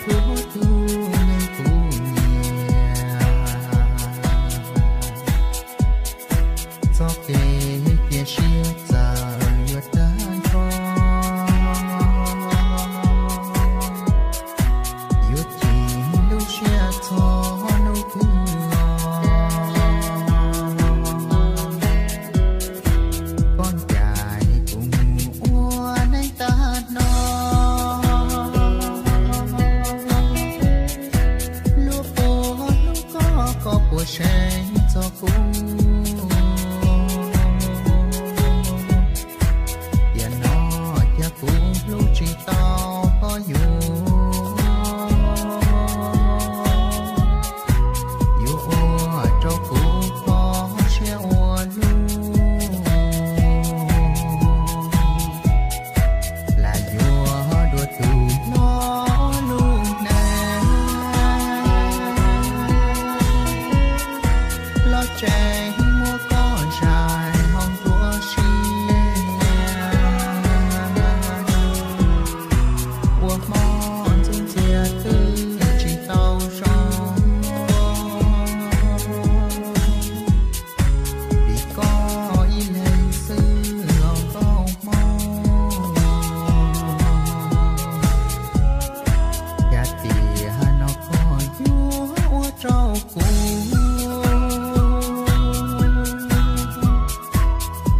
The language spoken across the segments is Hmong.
Txhua tus neeg kuv nyiam, txoj kev cia siab txawm yuav tag nrho, yuav tsis lub siab txog hnub twg los. Koj ncaim kuv mus ua neej tag no, luag puas hlub koj, koj puas seev txog kuv. Tiam no cas kuv hlub tsis tau koj yuav, yuav ua rau kuv kho siab ua luaj, lam yuav dua tus hlob lub neej, los tseem muab koj zais hauv nruab siab, ua hmo ntxub ntxias twb tsis tau zoo. Vim koj ib leeg xwb los nkauj hmoob, yam tiam no koj yuav ua rau kuv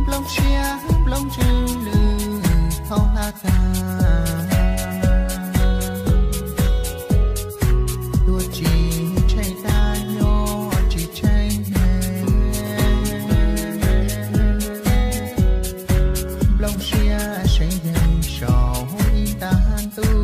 nplooj siab nplooj ntsws lwj thaub hlab tag. Tuag tsis tsheej dab, nyob tsis tsheej neeg, nplooj siab seev yees saum ib nta ntuj.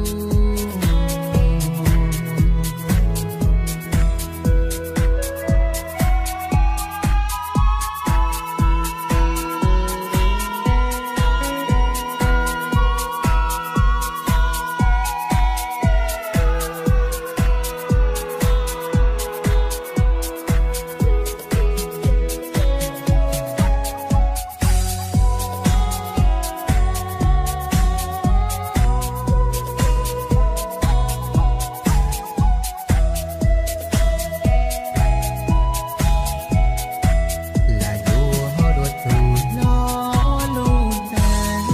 Lam yuav dua tus hlob lub neej,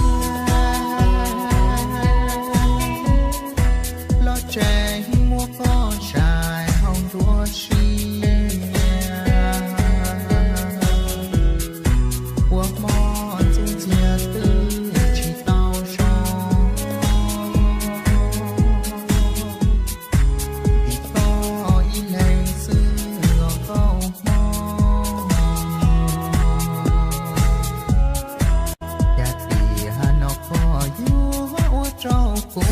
los tseem muab koj zais hauv nruab siab, ua hmo ntxub ntxias twb tsis tau zoo. Vim koj ib leeg xwb los nkauj hmoob, yam tiam no koj yuav ua rau kuv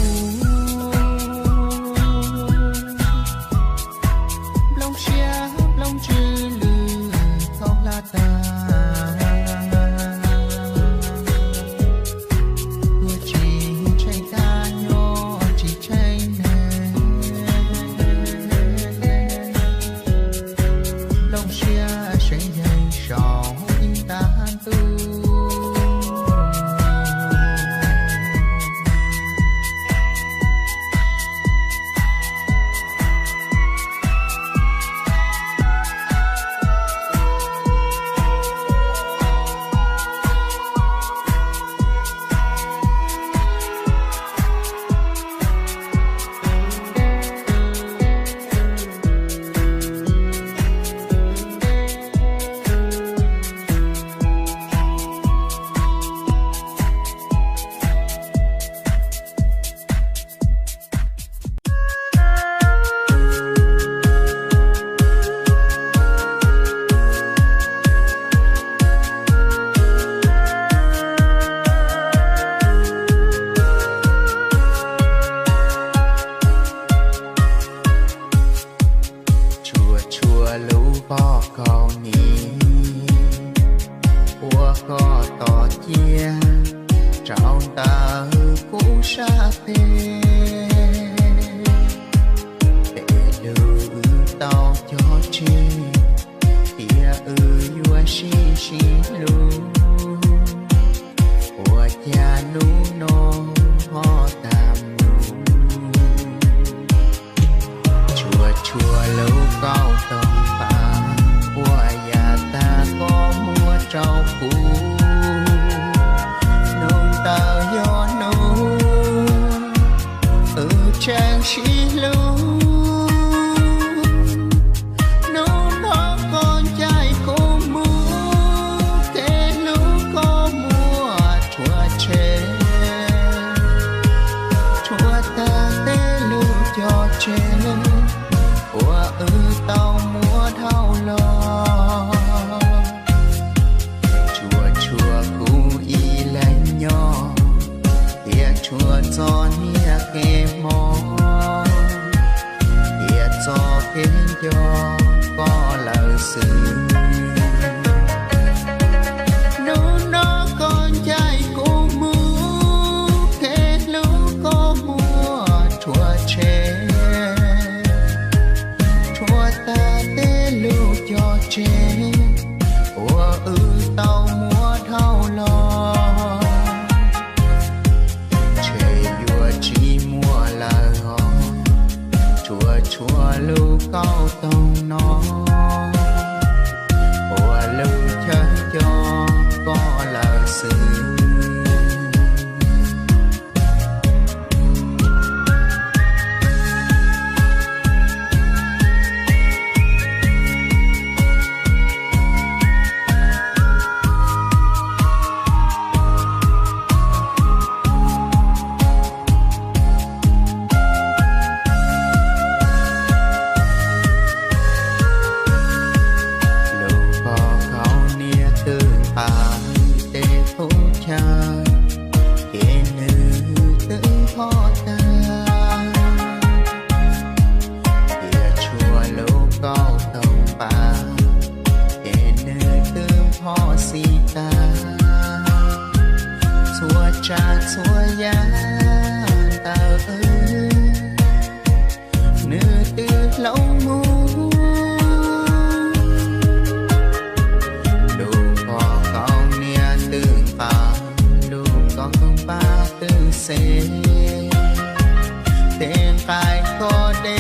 nplooj siab nplooj ntsws lwj thaub hlab tag. Tuag tsis tsheej dab, nyob tsis tsheej neeg, nplooj siab seev yees saum ib nta ntuj. Tseem sib hlub, hnub no koj ncaim kuv mus, kev hlub koj muab rhuav tshem, rhuav tag tej lus cog tseg uas wb tau muab dhau los. Tsuas tshuav kuv ib leeg nyob, thiab tshuav txoj niag kev hmoov, thiab txoj kev nco koj lawm xwb. Hnub no koj ncaim kuv mus, kev hlub koj muab rhuav tshem, rhuav tag tej lus cog tseg uas wb tau muab dhau los. Ntshe yuav tsis muaj lawm os, tsuas tshuav lub kauj toog no ua lub chaw nco koj lawm xwb. Lub pob kaus hniav twb nqa tej qub chaw, ces nws twb npog tag. Thiab tshuav lub kauj toog npab, ces nws twb npog xis tag. Txhua tsav txhua yam ntawm wb, nws twb hloov mus. Lub pob kaus hniav twb nqa, lub kauj toog npab twb xes, tej nqaij koj de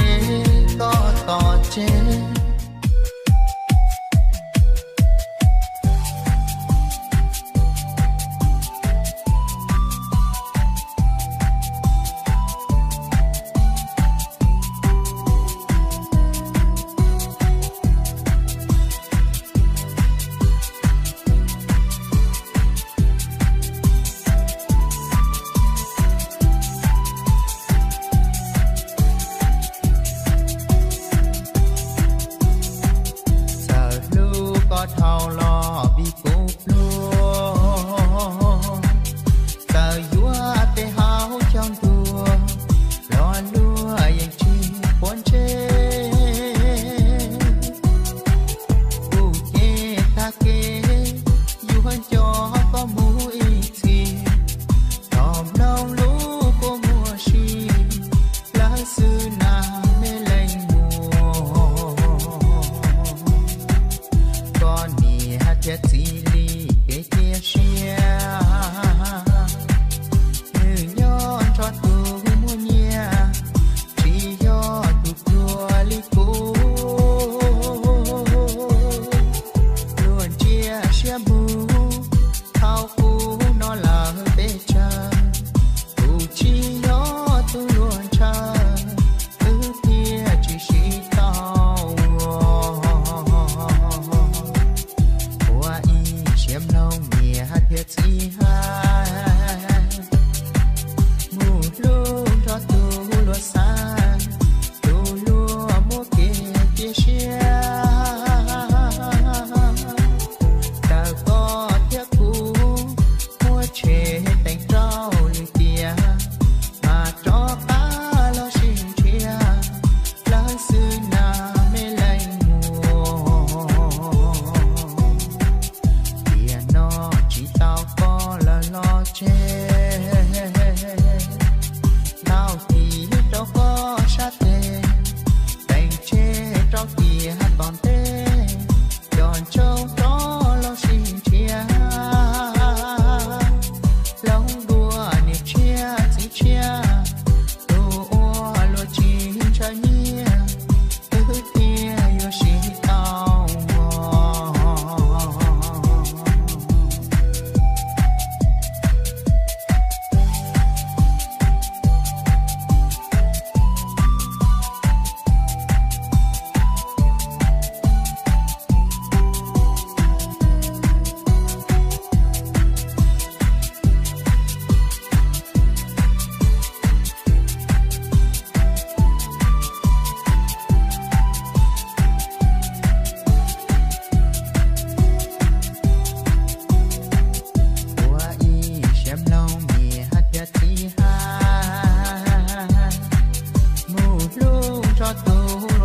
koj tos tseg.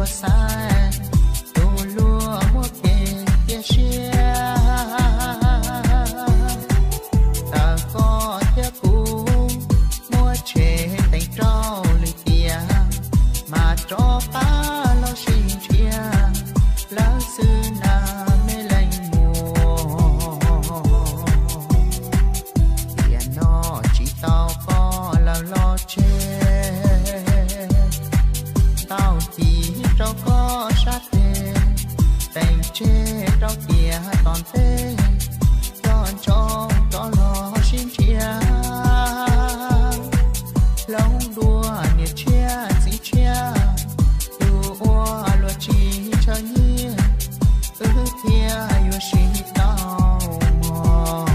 Xav tus luag muaj kev cia siab, tawm koj thiab kuv muab tshem teem rau lwm tiam, mas rov qab los sib nrhiav lawv xwb na me leej muam. Tiam no tsis tau koj lawm los tseg, tau tis rau koj sab tes, teem tseg rau tiam tom ntej, coj ntsoov rov los sib nrhiav. Hloov dua niam tshiab txiv tshiab, tus ua luag tsis ntshaw nyiaj, wb thiaj yuav sib tau mog.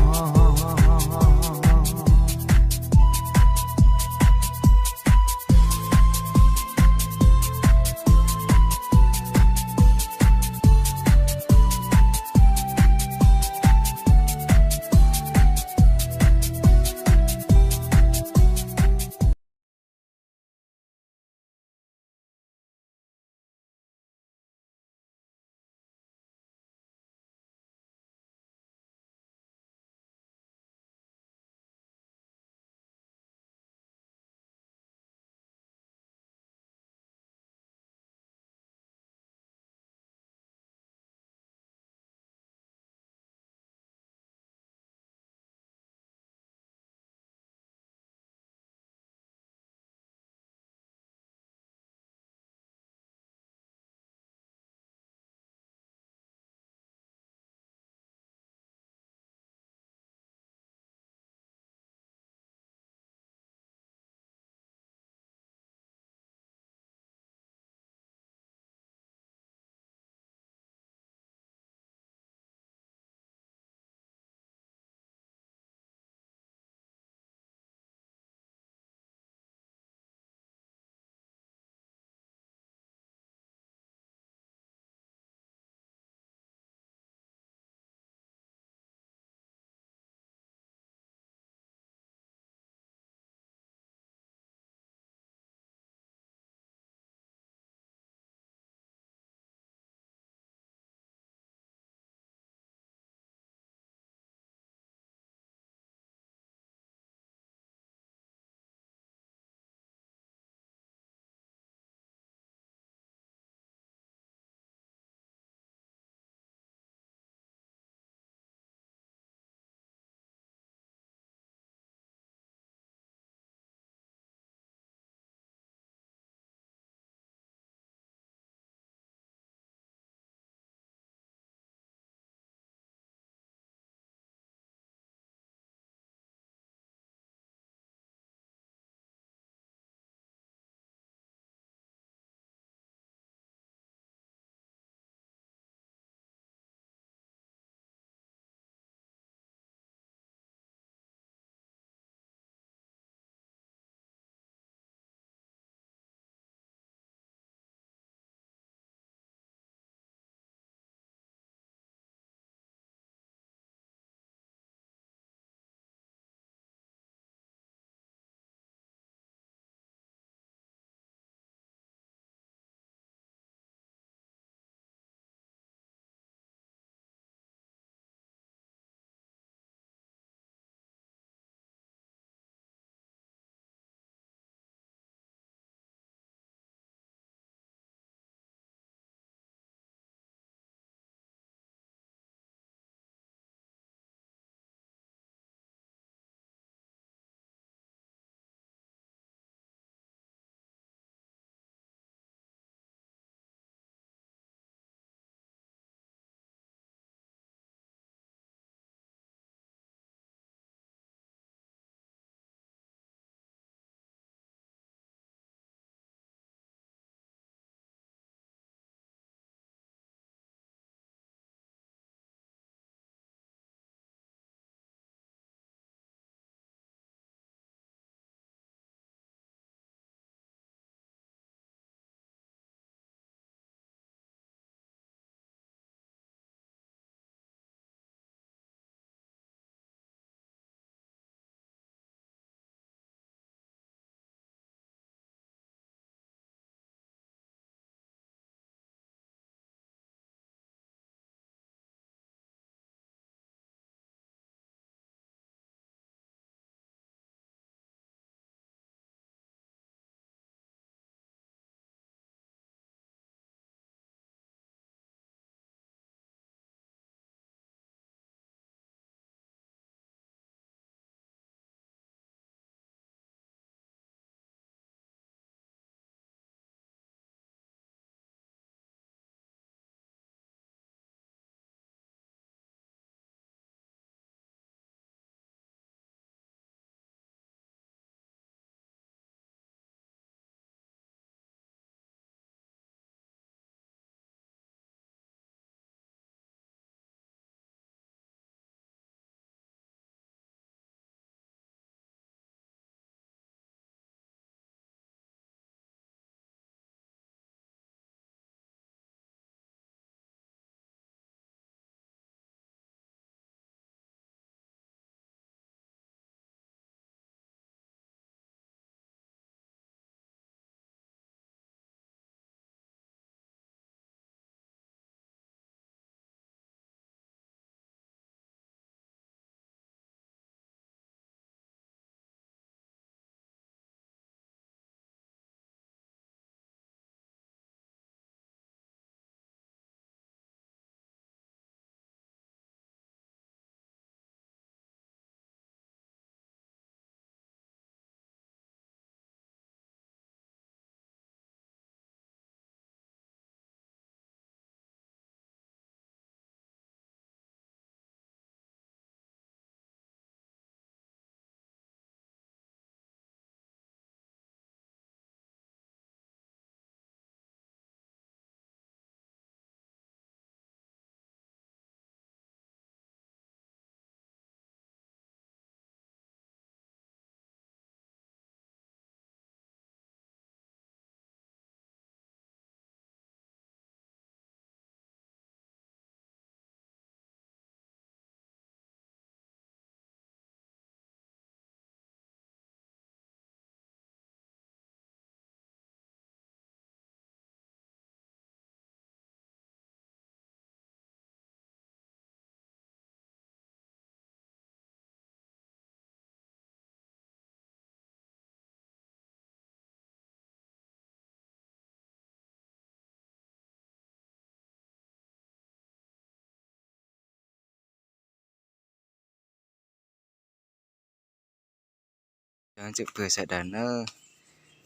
Cov ntxim pwg sawv daws na,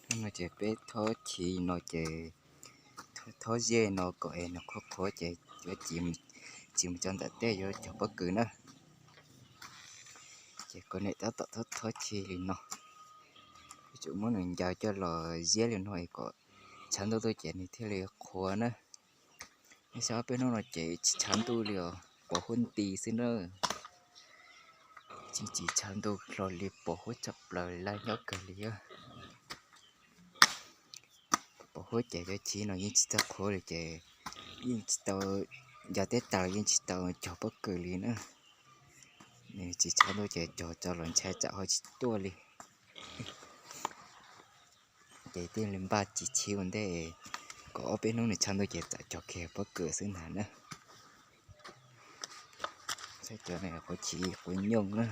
hnub no ces peb thob chiv no ces thob ziab no kom es nws qhuav qhuav ces yuav txiv mus tso ntawm tej yuav cog pob kws na. Ces kuv niam tab tom thob thob chiv li no, yuav tsum muab nws ncaws coj los ziab li no es kom tshav ntuj tuaj ces nws thiaj li qhuav na. Nej saib ob peb hnub no ces tsis tshav ntuj li os, pos huab nti xwb na. Tsis tsis tshav ntuj hlo li, pos huab tshaj plaws li, laj nyob kawg li. Pos huab ces cov chiv no yeej tsis tau qhuav li ces yeej tsis tau, ncaws teb tas los yeej tsis tau cog pob kws li na. Tsis tshav ntuj ces cog tso los ntshai tsam ho tsis tuaj li. Ces thiaj li npaj tsis chiv ua ntej, kom ob peb hnub nws tshav ntuj ces txawm cog kiag pob kws xwb ntag na. Saib cov no quav chiv quav nyuj na,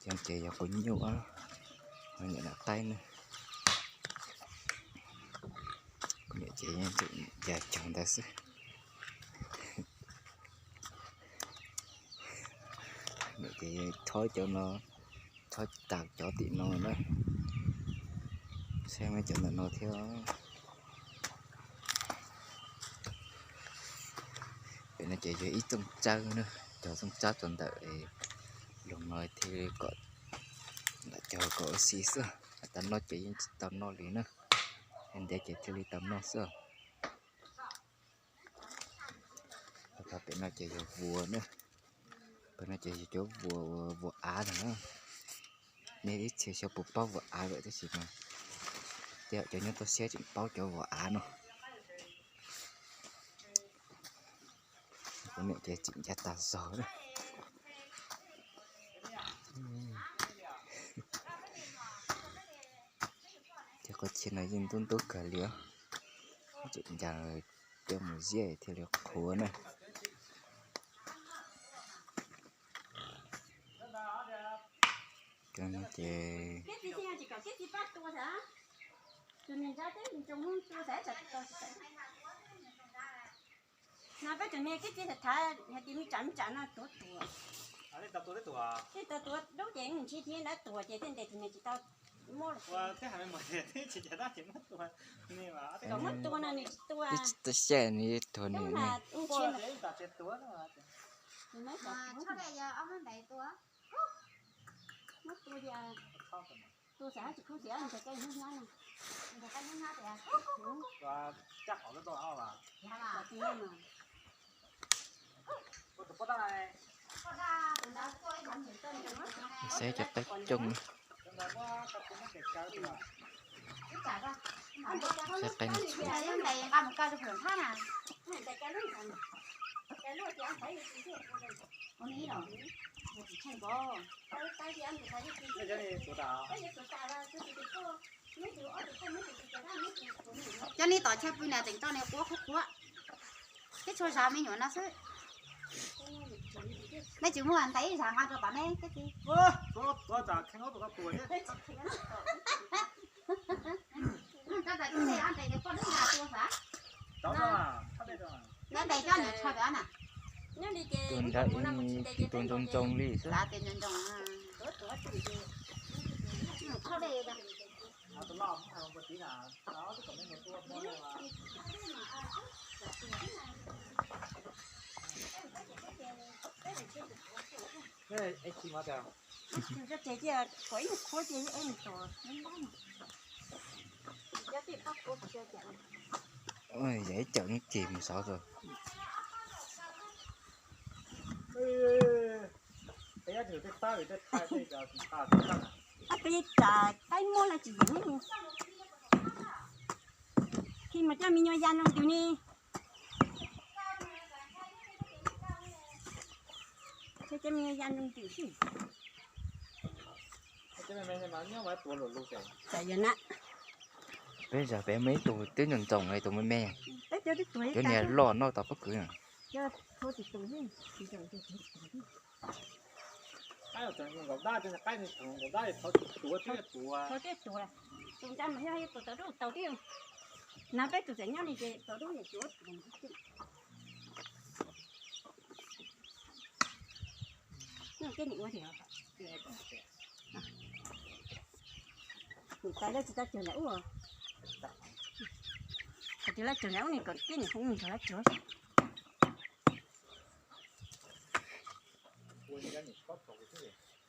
cov ces yog quav nyuj, ho nyuam no qaib na. Kuv niam ces yeej ncaws cog ntawd xwb. Niam ces thob cov no, thob tas cov tim no na, saib muaj cov ntawm no thiab. Pem no ces yog ib txooj tsawb na, cog txooj tsawb rau ntawm loog no thiaj li kom lam cog kom ua si xwb. Tau noj ces yeej tsis tau noj li na, ntev ces thiaj li tau noj xwb. Pem no ces yog vuas na, pem no ces yog cov vuas, vuas av ntag na. Nej ib txhia xyov puas paub vuas av lawm tab sis mas tej zaum cov nyob toj siab tseem paub cov vuas av no. Kuv niam ces tseem ncav tas zog na. Ces qhov chaw no yeej ntub ntub kawg li, tseem ncaws coj mus ziab thiaj li qhuav na. Cov no ces no peb tus niag kib txiv tham hais tias me tsam me tsam no tuav tuag. Tej tau tuav dub ces ntshe thiab lawv tuag ces tej ntes tus niag tsis tau muab los. Kom muab tua no nws tsis tua. Twb tsis tau xyaj nws tuag nws. Muab tua, tua xav tsis khub xav ntes coj hnub nyob no. Saib cov qaib cooj. Saib qaib no txhuv. Cov nej tom chaw pw na tseem tau nws quav qhuav qhuav. Peb tsuas zov me nyuam no xwb. Nej tsis muaj ntais ib zag nqa rau tom nej kab ti. Nyob ntais koj nws tsho pem na. Tus nrad ib tus ntoo ntoo li xwb. Yog ib cawm nws kis mus xauv rau. Peb tsam qaib muab los tsis yeem. Khi mas coj me nyuam ya nroo ntws ne. Coj me nyuam ya nroo ntws xwb. Peb zag pem muaj ib tug twb ntxoov ntxoo, tus me me, cov niag loj noj tau pob kws. Nim tas lawv tsis tau cog nram ub. Qhov tias lawv cog nram ub ne kom tib nim hu nrog lawv cog.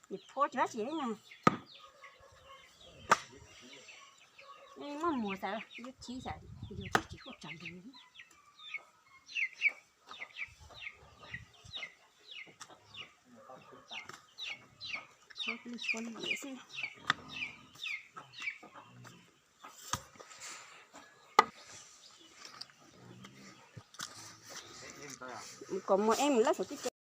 Nim phuav tsis dab tsi na. Muaj muag xav yuav chib xav yug tsis tsis kuj tsam nrog. Phuav li phuav li xwb. Kom muag eb mus lawb saum tib tsev.